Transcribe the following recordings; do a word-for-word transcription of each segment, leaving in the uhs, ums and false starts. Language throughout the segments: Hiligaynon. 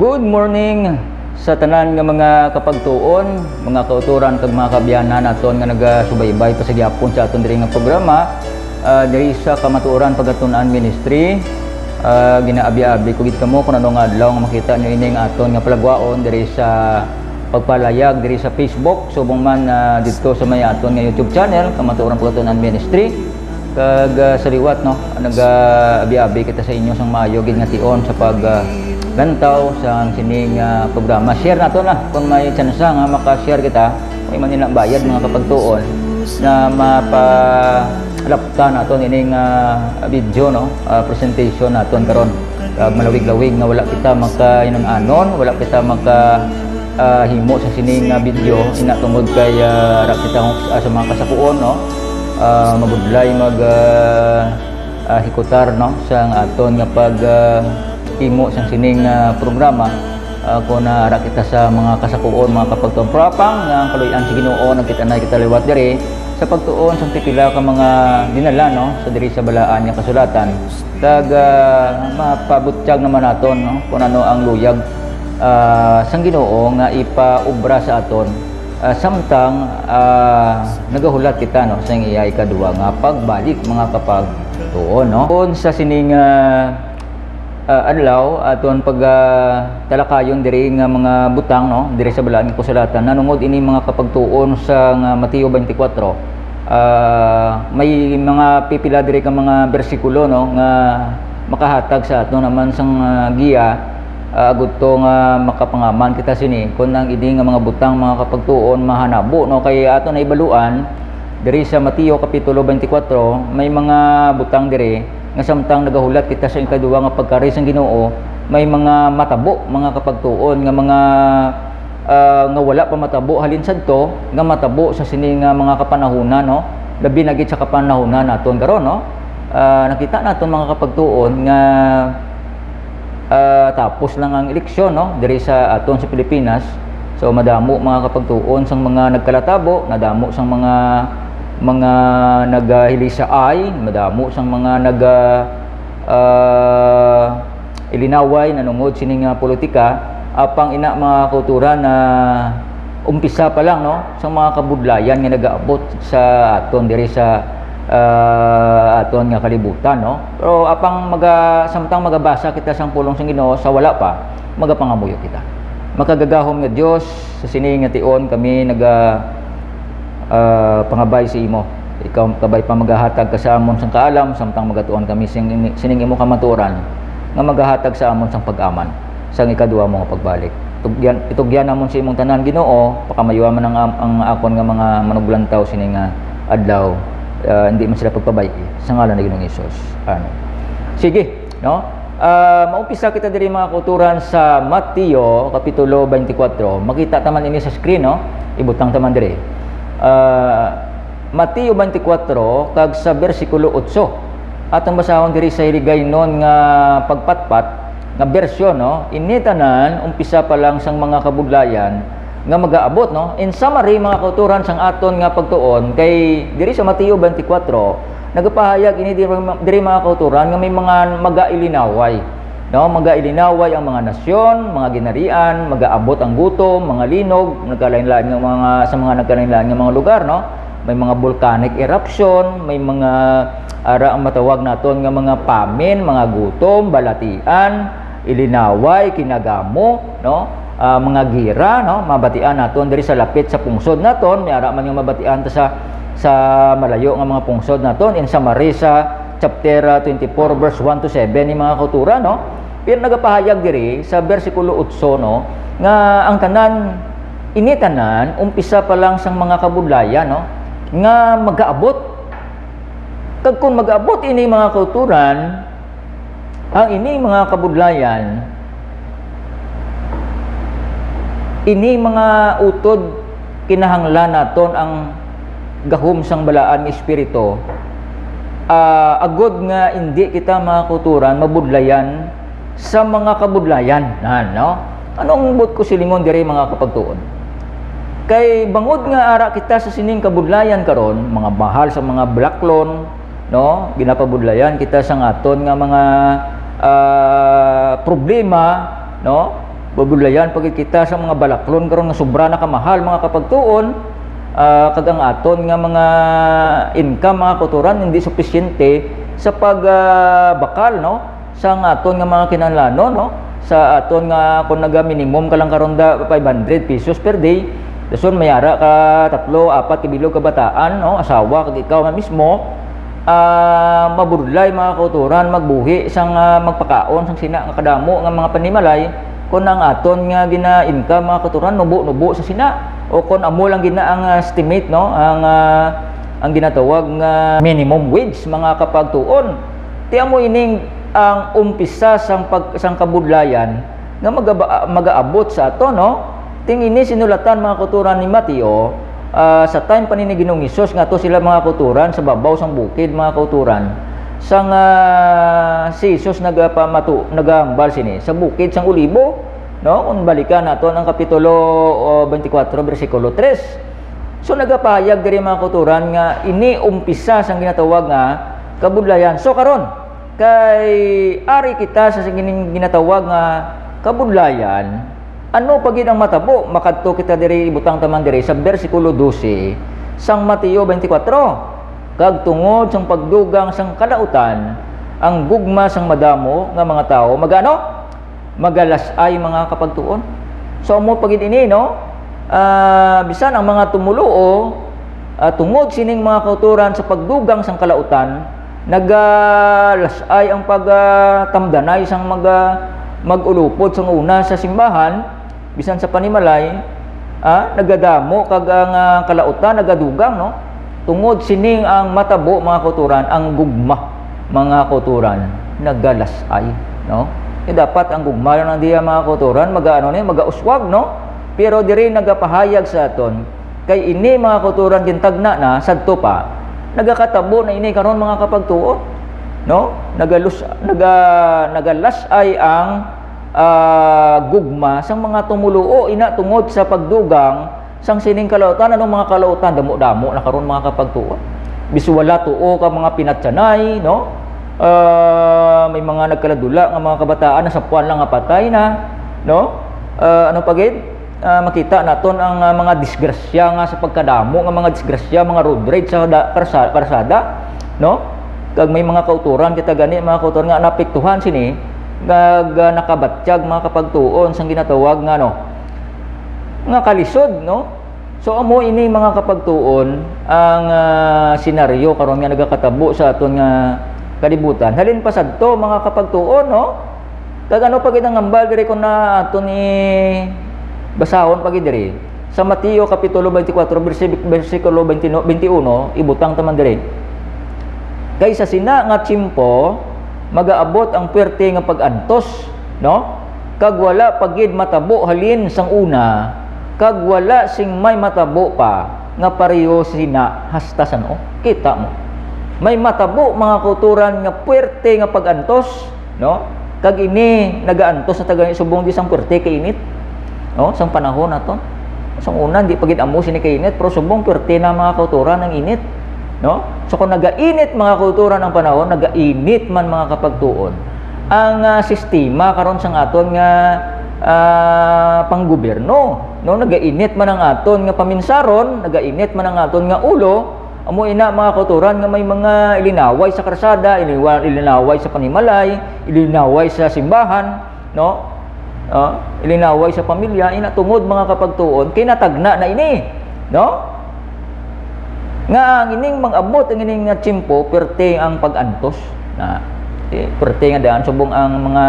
Good morning sa tanan nga mga kapagtuon, mga kauturan kag mga kaabyanan naton nga nagasubaybay pa sa gihapon sa aton diri nga programa, ah, diri sa Kamatuoran Pagatun-an Ministry. Ah, ginaabi-abi ko gid kamo kung ano nga adlaw nga makita nyo ini nga aton nga palagwaon diri sa pagpalayag diri sa Facebook, subong man, ah, didto sa may aton nga YouTube channel, Kamatuoran Pagatun-an Ministry. Kag, ah, sa liwat, no, nagaabi-abi kita sa inyo sang maayo gid nga tion sa pag, ah, lantaw sang sining, ah, programa. Share nato na kung may tsansa nga maka-share kita, may man nila bayad, mga kapagtuon, na mapalapta nato ining, ah, video, no, ah, presentation naton karon. Kag malawig-lawig nga wala kita makainun-anon, wala kita maka, ah, himo sa sining nga video, ina tungod kay, ah, ra kita, ah, sa mga kasakuon, no, ah, mabudlay mag, ah, ah, hikutar, no, sang aton nga pag, ah, himo sang sining, ah, programa, ah, kung naara kita sa mga kasakuon, mga kapagtuon. Pero apang nga ang kaluy-an sa Ginoo, nagkita na kita liwat diri sa pagtuon sang pipila ka mga dinala, no, sa diri sa Balaan nga Kasulatan. Kag, ah, mapabutyag naman naton, no, kung ano ang luyag, ah, sang Ginoo nga ipaobra sa aton, ah, samtang, ah, nagahulat kita, no, sa iya ikaduha nga pagbalik, mga kapagtuon, no. Kung sa sining, ah, ah, adlaw, aton pag, ah, talakayon diri nga mga butang, no, diri sa Balaan nga Kasulatan, nanungod ini, mga kapagtuon, sa nga Mateo twenty-four, ah, may mga pipila diri ka mga bersikulo, no, nga makahatag sa aton naman sang, ah, giya, ah, agud to nga makapangaman kita sini, kun ang ini nga mga butang, mga kapagtuon, mahanabo, no, kay aton na ibaluan diri sa Mateo Kapitulo twenty-four, may mga butang diri nga samtang nagahulat kita sa ikaduha nga pagkari sang Ginoo, may mga matabo, mga kapagtuon, nga mga, ah, nga wala pa matabo halin sadto, nga matabo sa sini nga mga kapanahunan, no? Labi na gid sa kapanahunan naton karon, no? Ah, nakita naton, mga kapagtuon, nga, ah, tapos lang ang eleksyon, no, diri sa aton sa Pilipinas. So, madamo, mga kapagtuon, sang mga nagkalatabo, nadamo sang mga, mga nagahilisaay, madamo sang mga naga, ah, ilinaway nanungod sini nga politika. Apang ina, mga kauturan, na umpisa pa lang, no, sa mga kabudlayan nga nagaabot sa aton diri sa, ah, aton nga kalibutan, no? Pero apang maga-, samtang magabasa kita sang pulong sang Ginoo, sa wala pa, magapangamuyo kita. Makagagahom nga Dios, sa sini nga tion kami naga, ah, pangabay sa imo. Ikaw kabay pa magahatag ka sa amon sang kaalam, samtang magatuon kami sing, sining imo kamatuoran nga magahatag sa amon sang pag-aman sang ikaduha mo nga pagbalik. Tugyan, itugyan namon sa imong tanan, Ginoo, pakamayo man ang, ang akon nga mga manuglantaw sini nga adlaw, ah, hindi man sila pagpabay-i. Sa ngalan ni Ginoong Hesus. Amen. Sige, no? Ah, maumpisa kita diri, mga kauturan, sa Mateo Kapitulo twenty-four. Makita ta man ini sa screen, no? Ibutang ta man diri. Ah, Mateo twenty-four, kag sa bersikulo otso. Atong basahon diri sa Hiligaynon nga pagpatpat nga bersyon, no? Ini tanan umpisa pa lang sang mga kabudlayan nga magaabot, no? In summary, mga kauturan, sang aton nga pagtuon, kay diri sa Mateo twenty-four, nagapahayag ini diri, diri, mga kauturan, nga may mga magailinaway, no? Magailinaway ang mga nasyon, mga ginharian, magaabot ang gutom, mga linog, nagkalain-lain nga mga, sa mga nagkalain-lain nga mga lugar, no? May mga volcanic eruption, may mga ara ang matawag naton nga mga famine, mga gutom, balatian, ilinaway, kinagamo, no? Ah, mga gira, no? Mabatian naton diri sa lapit sa pungsod naton, may ara man nga mabatian ta sa, sa malayo nga mga pungsod naton. In summary, sa chapter, ah, twenty-four, verse one to seven, ni mga kauturan, no? Pero nagapahayag diri sa bersikulo otso, no, nga ang tanan, ini tanan, umpisa pa lang sang mga kabudlayan, no, nga magaabot. Kag kung magaabot ini, mga kauturan, ang ini mga kabudlayan, ini mga utod, kinahanglan naton ang gahom sang balaan nga espiritu, ah, agod nga indi kita, mga kauturan, mabudlayan sa mga kabudlayan. Nan, no? Anong buot ko silingon diri, mga kapagtuon? Kay bangod nga ara kita sa sining kabudlayan karon, mga mahal sa mga balaklon, no? Ginapabudlayan kita sa aton nga mga, ah, problema, no? Mabudlayan pa gid kita sa mga balaklon karon nga sobra na kamahal, mga kapagtuon, ah, kag ang aton nga mga income, mga kauturan, hindi supisyente sa pag, ah, bakal, no, sa nga aton nga mga kinahanglanon, no, sa aton nga, kung naga minimum ka lang karon da five hundred pesos per day, dason may ara ka tatlo, apat ka bilog ka bataan, no, asawa kag ikaw man mismo, ah, mabudlay, mga kauturan, magbuhi sang, ah, magpakaon sang sina nga kadamo nga mga panimalay, kon ang aton nga gina-income, mga kauturan, nubo-nubo sa sina, o kon amo lang gid na ang, ah, estimate, no, ang, ah, ang ginatawag nga minimum wage, mga kapagtuon. Ti amo ining ang umpisa sang pag-, sang kabudlayan nga magaba-, magaabot sa aton, no? Ting ini sinulatan, mga kauturan, ni Mateo, ah, sa time pa ni Ginoong Hesus, nga to sila, mga kauturan, sa babaw sang bukid, mga kauturan, sang, ah, si Jesus nagapamatu-, nagahambal sini sa bukid sang Olibo, no? Kung balikan naton ang kapitulo, oh, twenty-four, bersikulo three. So, nagapahayag diri, mga kauturan, nga ini umpisa sang ginatawag nga kabudlayan. So, karon, kay ari kita sa sining ginatawag nga kabudlayan, ano pa gid ang matabo? Makadto kita diri, ibutang ta man diri sa bersikulo dose sang Mateo twenty-four, "Kag tungod sang pagdugang sang kalautan, ang gugma sang madamo nga mga tawo magano? Magalas-ay, mga kapagtuon." So, amo pa gid ini, no? Ah, bisan ang mga tumoluo, ah, tungod sining, mga kauturan, sa pagdugang sang kalautan, nagalas-ay ang pag, ah, tamdanay sang mag, ah, mag-ulopod sang una sa simbahan, bisan sa panimalay, ah, nagadamo kag ang, ah, kalautan nagadugang, no? Tungod sining ang matabo, mga kauturan, ang gugma, mga kauturan, nagalas-ay, no? Kay dapat ang gugma lang diya, mga kauturan, magaano ni, magauswag, no? Pero diri nagapahayag sa aton, kay ini, mga kauturan, gintagna na sadto pa, nagakatabo na ini karon, mga kapagtuon, no? Nagalus-, naga-, nagalas-ay ang, ah, gugma sang mga tumoluo, ina, tungod sa pagdugang sang sining kalautan. Anong mga kalautan? Damo-damo na karon, mga kapagtuon. Bisan wala tuo ka mga pinatyanay, no? Ah, may mga nagkaladula nga mga kabataan, nasapuan lang nga patay na, no? Ah, ano pa gid? Ah, makita naton ang, ah, mga disgrasya nga sa pagkadamo nga mga disgrasya, mga road rage sa da-, karsa-, karsada, no? Kag may mga kauturan kita gani, mga kauturan, nga naapektuhan sini, nga, nga nakabatyag, mga kapagtuon, sang ginatawag nga, no, nga kalisod, no? So, amo ini, mga kapagtuon, ang, ah, senaryo karon nga nagakatabo sa aton nga kalibutan. Halin pa sadto, mga kapagtuon, no? Kag ano pa gid ang hambal diri, kung na aton i-, basahon pa gid diri? Sa Mateo Kapitulo twenty-four, bersi-, bersikulo twenty, twenty-one, ibutang ta man diri. Kay sa sina nga tiyempo, magaabot ang puwerte nga pag-antos, no? Kag wala pa gid matabo halin sang una, kag wala sing may matabo pa nga pareho sina hasta san-o. Kita mo? May matabo, mga kauturan, nga puwerte nga pag-antos, no? Kag ini nagaantos na ta gani subong di sang puwerte ka init, no? Sang panahon naton. Sang una, di pa gid amo sini ka init, pero subong puwerte na, mga kauturan, ang init, no? So, kung nagainit, mga kauturan, ang panahon, nagainit man, mga kapagtuon, ang, ah, sistema karon sang aton nga, ah, panggobyerno, no? Nagainit man ang aton nga paminsaron, nagainit man ang aton nga ulo, amo ina, mga kauturan, nga may mga ilinaway sa karsada, iliwa-, ilinaway sa panimalay, ilinaway sa simbahan, no? Ah, ilinaway sa pamilya, ina tungod, mga kapagtuon, kay natagna na ini, no? Nga ang ining mag-abot ang ining nga tiyempo, puwerte ang pag-antos. Na, eh, puwerte nga daan subong ang mga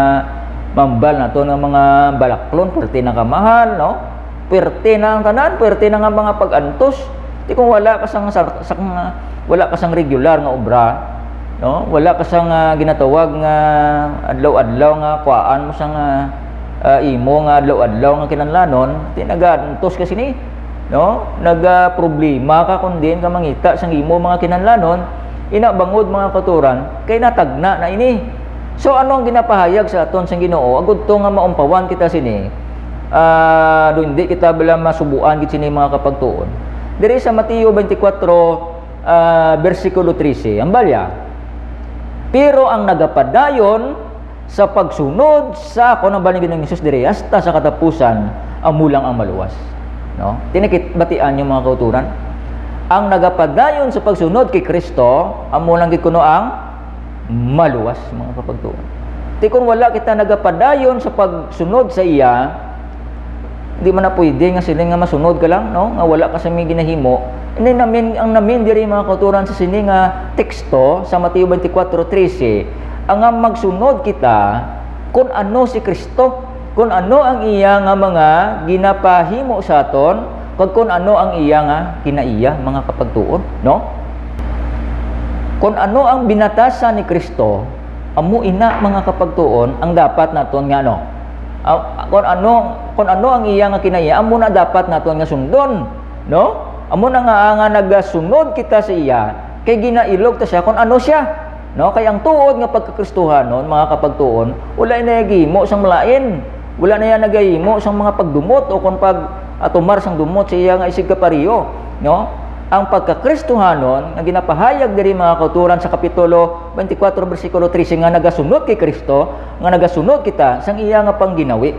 mambal nato nga mga balaklon, puwerte na kamahal, no? Puwerte na ang tanan, puwerte na nga mga pag-antos. Di kung wala ka sang sar-, sang, ah, wala ka sang regular nga obra, no? Wala ka sang, ah, ginatawag nga adlaw-adlaw nga kuhaan mo sang, ah, ah, imo nga adlaw-adlaw nga kinahanglanon, di nagaantos ka sini, no? Nagaproblema ka kung diin ka mangita sang imo mga kinahanglanon, ina bangod, mga kauturan, kay natagna na ini. So, ano ang ginapahayag sa aton sang Ginoo? Agud to nga maumpawan kita sini, ah, do hindi kita bala masubuan gid sini, mga kapagtuon. Diri sa Mateo twenty-four, ah, bersikulo trese, ang balya, "Pero ang nagapadayon sa pagsunod sa, kuno ba ni Ginoong Jesus diri, hasta sa katapusan, amo lang ang maluwas. No? Tinikit batian niyo, mga kauturan. Ang nagapadayon sa pagsunod kay Kristo, amo lang gid kuno ang maluwas, mga kapagtuon. Ti kung wala kita nagapadayon sa pagsunod sa iya, di man na pwede nga sila nga masunod ka lang, no? Nga wala ka sa may ginahimo. Hindi namin, ang namin diri, mga kauturan, sa sini nga teksto sa Mateo twenty-four thirteen, ang nga magsunod kita kun ano si Kristo, kun ano ang iya nga mga ginapahimo sa aton, kag kun ano ang iya nga kinaiya, mga kapagtuon, no? Kun ano ang binatasan ni Kristo, amo ina, mga kapagtuon, ang dapat naton nga ano. Ah, kun ano, kun ano ang iya nga kinaiya, amo na dapat naton nga sundon, no? Amo na nga, nga nagasunod kita sa iya, kay ginailog ta siya kun ano siya, no? Kay ang tuod nga pagkakristohanon, mga kapagtuon, wala na gihimo sang malain. Wala na iya nagahimo sang mga pagdumot o kon pag-atumar sang dumot sa iya nga isigkapareho, no? Ang pagkakristohanon nga ginapahayag diri, mga kauturan, sa kapitulo twenty-four, bersikulo trese, nga nagasunod kay Kristo, nga nagasunod kita sang iya nga pangginawi,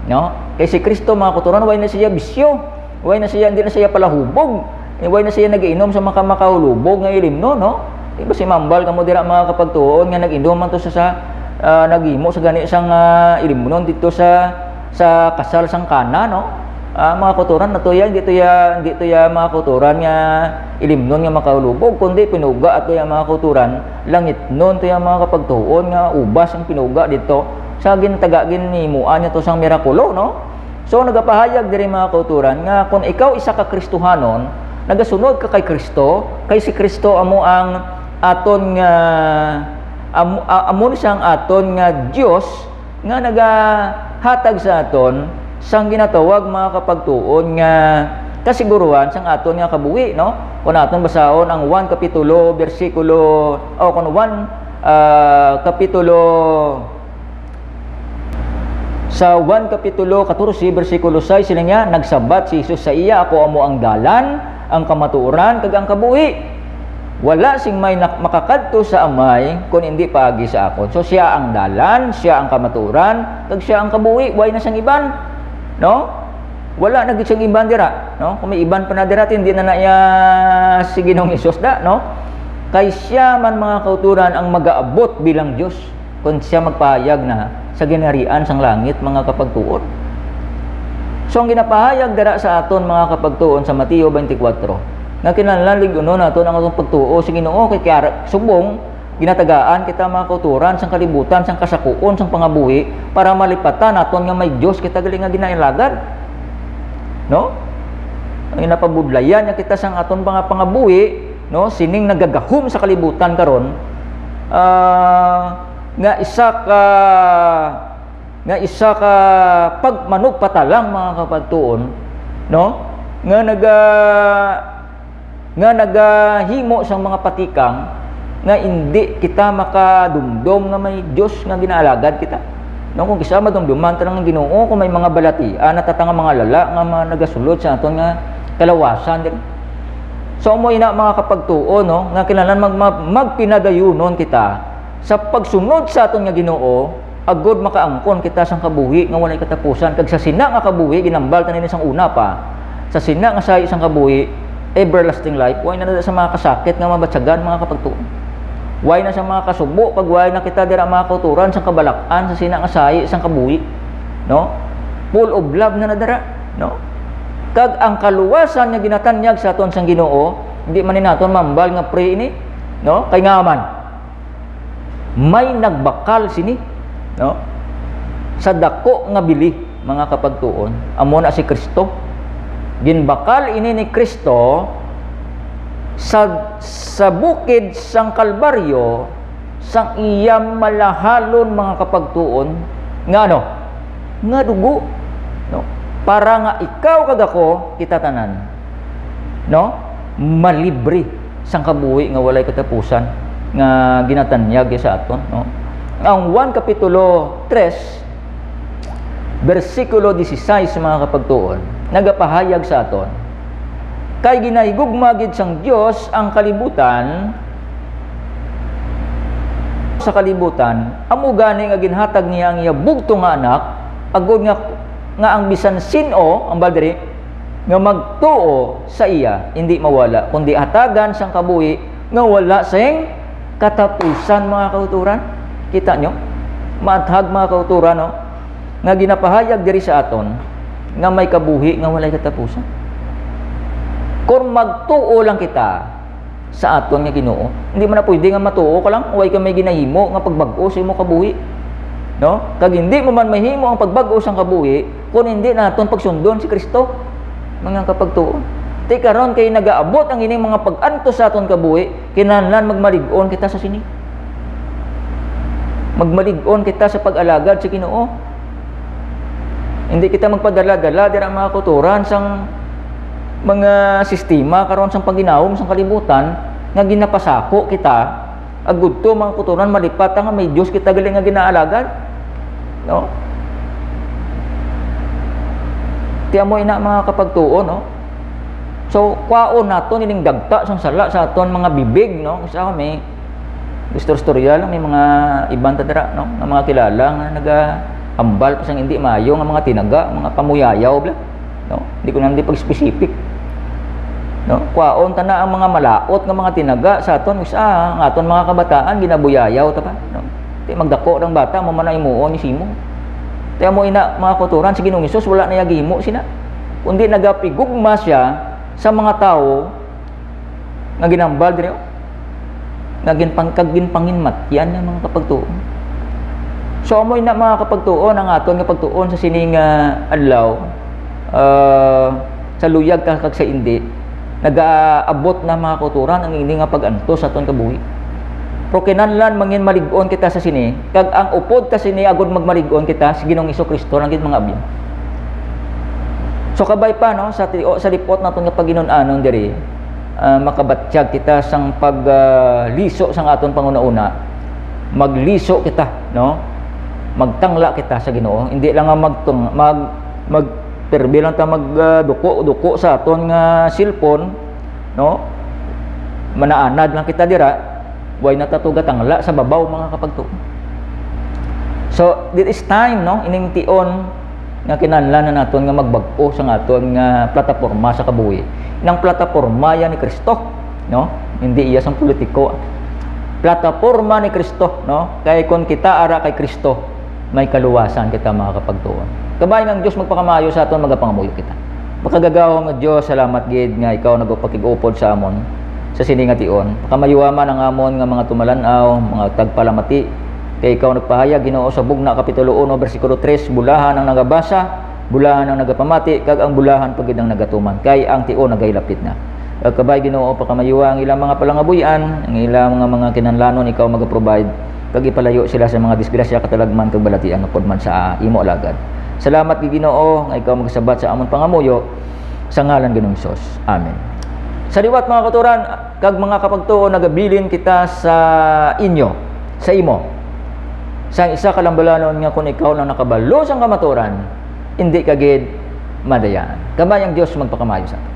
no? Kay si Kristo, mga kauturan, way na siya bisyo, way na siya, hindi na siya palahubog, eh, way na siya nag-iinom sa maka-, makahulubog nga ilimnon, no? Di ba si mambal kamo dira, mga kapagtuon, nga nag-inom man to sa, sa, ah, naghimo sa gani sang, ah, ilimnon dito sa, sa kasal sang Cana, no? Ah, mga kauturan, na to yan, dito ya, dito ya, mga kauturan, nga ilimnon nga makahulubog, kundi pinuga ato ya, mga kauturan, langitnon to ya, mga kapagtuon, nga ubas ang pinuga dito sa gintaga, ginhimuan niya to sang mirakulo, no? So, nagapahayag diri, mga kauturan, nga kung ikaw isa ka Kristohanon, nagasunod ka kay Kristo, kay si Kristo amo ang aton nga, amo, a-, amo ni siya ang aton nga Dios nga nagahatag sa aton sang ginatawag, mga kapagtuon, nga kasiguruhan sang aton nga kabuhi, no? Kung aton basahon ang Juan kapitulo, bersikulo, o kung Juan, ah, kapitulo, sa Juan kapitulo katorse, bersikulo sais, sila niya, nagsabat si Jesus sa iya, "Ako amo ang dalan, ang kamatuoran, kag ang kabuhi. Wala sing may nak-, makakadto sa Amay kun indi paagi sa akon." So, siya ang dalan, siya ang kamatuoran, kag siya ang kabuhi. Way na sang iban, no? Wala na gid sang iban dira, no? Kung may iban pa na dira, hindi na na iya si Ginoong Jesus da, no? Kay siya man, mga kauturan, ang magaabot bilang Dios. Kon siya magpahayag na sa ginharian sang langit, mga kapagtuon. So, ang ginapahayag dira sa aton, mga kapagtuon, sa Mateo twenty-four, nga kinahanglan lig-unon naton ang atong pagtuo sa Ginoo, kay kiara-, subong ginatagaan kita, mga kauturan, sang kalibutan, sang kasakuon, sang pangabuhi, para malipatan naton nga may Dios kita gali nga ginaalagad. No? Ang ginapabudlayan niya kita sang aton mga pangabuhi, no, sining nagagahom sa kalibutan karon, ah, nga isa ka, nga isa ka pagmanugpatalang, mga kapagtuon, no, nga naga-, nga nagahimo sang mga patikang nga indi kita makadumdom nga may Dios nga ginaalagad kita. No, kung kisa madumduman ta nga Ginoo, kung may mga balatian na ta nga mga lala nga ma-, nagasulod sa aton nga kalawasan diri. So, amo ina, mga kapagtuo, no, nga kinahanglan mag-, mag-, magpinadayunon kita sa pagsunod sa aton nga Ginoo, agod makaangkon kita sang kabuhi nga walay katapusan, kag sa sina nga kabuhi, ginambal ta nini sang una pa, sa sina nga sahi sang kabuhi, everlasting life, way na na sa mga kasakit nga mabatyagan, mga kapagtuon. Way na sa mga kasubo, kag way na kita dira, mga kauturan, sa kabalak-an sa sina nga sahi sang kabuhi, no? Full of love na na dira, no? Kag ang kaluwasan nga ginatanyag sa aton sang Ginoo, di man ni naton mambal nga free ini, no? Kay nga man, may nagbakal sini, no? Sa dako nga bili, mga kapagtuon, amo na si Kristo. Ginbakal ini ni Kristo sa, sa bukid sang Kalbaryo, sang iya malahalon, mga kapagtuon, nga ano? Nga dugo, no? Para nga ikaw kag ako, kita tanan, no, malibre sang kabuhi nga walay katapusan nga ginatanyag sa aton, no? Ang Juan kapitulo tres, bersikulo dieciséis, mga kapagtuon, nagapahayag sa aton, "Kay ginahigugma gid sang Dios ang kalibutan, sa kalibutan, amo gani nga ginhatag niya ang iya bugtong nga Anak, agod nga, nga ang bisan sin-o, ang baldiri, nga magtuo sa iya, hindi mawala, kundi hatagan sang kabuhi nga wala sing katapusan, mga kauturan. Kita nyo? Maathag, mga kauturan, no? Nga ginapahayag diri sa aton nga may kabuhi nga walay katapusan. Kung magtuo lang kita sa aton nga Ginoo, hindi man na pwede nga matuo ka lang, way ka may ginahimo nga pagbag-o sa imo kabuhi. No? Kag hindi mo man mahimo ang pagbag-o sang kabuhi kung hindi naton pagsundon si Kristo, mga kapagtuo. Ti karon kay nagaabot ang ining mga pag-antos sa aton kabuhi, kinahanglan magmalig-on kita sa sini. Magmalig-on kita sa pag-alagad sa Ginoo. Hindi kita magpadala-dala dira, mga kauturan, sang mga sistema karon sang pangginahom sang kalibutan nga ginapasako kita, agud to, mga kauturan, malipat ta nga may Dios kita gali nga ginaalagad. No? Ti amo ina, mga kapagtuo, no? So, kwaon naton ining dagta sang sala sa aton mga bibig, no? Sa may istor-istorya lang, may mga iban ta dira, no, nga mga kilala nga nagahambal pa sang indi maayo nga mga tinaga, mga pamuyayaw, bla, no? Hindi ko na, hindi pag-specific, no? Kwaon ta na ang mga malaot nga mga tinaga sa aton, usa, ang aton mga kabataan ginabuyayaw ta pa, no? Ti magdako ang bata, mo man ang imuon ni simo. Ti amo ina, mga kauturan, si Ginoong Hesus wala na iya gihimo sina, kundi nagapigugma siya sa mga tawo nga ginambal diri, oh, nga ginpang-, kag ginpanginmatyan nga mga kapagtuon. So, amoy na, mga kapagtuon, ang aton nga pagtuon sa sining, ah, adlaw, ah, sa luyag ka kag sa indi, nagaabot na, mga kauturan, ang ini nga pag-antos sa aton kabuhi. Pero kinahanglan manginmalig-on kita sa sini, kag ang upod ka sini agud magmalig-on kita sa Ginoong Hesus-Kristo lang gid, mga abyan. So, kabay pa, no, sa ti-, o, sa lipot naton nga paghinun-anon diri, ah, makabatyag kita sang pag, ah, liso sang aton panghunahuna. Magliso kita, no? Magtangla kita sa Ginoo. Hindi lang nga magtung-, mag-, magpirbi lang ta mag, ah, duko-duko sa aton nga cellphone, no? Manaanad lang kita dira. Way na ta to gatangla sa babaw, mga kapagtuon. So, it is time, no? Ining tion nga kinahanglan na naton nga magbag-o sa aton nga plataporma sa kabuhi. Nang plataporma yan ni Kristo, no? Hindi iya sang politiko. Plataporma ni Kristo, no? Kay kung kita ara kay Kristo, may kaluwasan kita, mga kapagtuon. Kabay nga ang Dios magpakamaayo sa aton, magapangamuyo kita. Makagagahom nga Dios, salamat gid nga ikaw nagapakig-upod sa amon sa sini nga tion. Pakamayuha man ang amon nga mga tumalan-aw, mga tagpalamati, kay ikaw nagpahayag, Ginoo, sa Bugna, Kapitulo uno, bersikulo tres, "Bulahan ang nagabasa, bulahan ang nagapamati, kag ang bulahan pa gid ang nagatuman, kay ang tion nagahilapit na." Kag kabay, Ginoo, pakamayuha ang ilang mga palangabuy-an, ang ilang mga, mga kinahanglanon ikaw magaprovide, kag ipalayo sila sa mga disgrasya, katalagman, kag balatian upod man sa imo alagad. Salamat gid, Ginoo, nga ikaw magsabat sa amon pangamuyo, sa ngalan Ginoong Hesus. Amen. Sa liwat, mga kauturan kag mga kapagtuo, nagabilin kita sa inyo, sa imo, sa isa ka lambalanon nga kung ikaw lang nakabalo sang kamaturan, hindi ka gid madayaan. Kabay ang Dios magpakamaayo sa aton.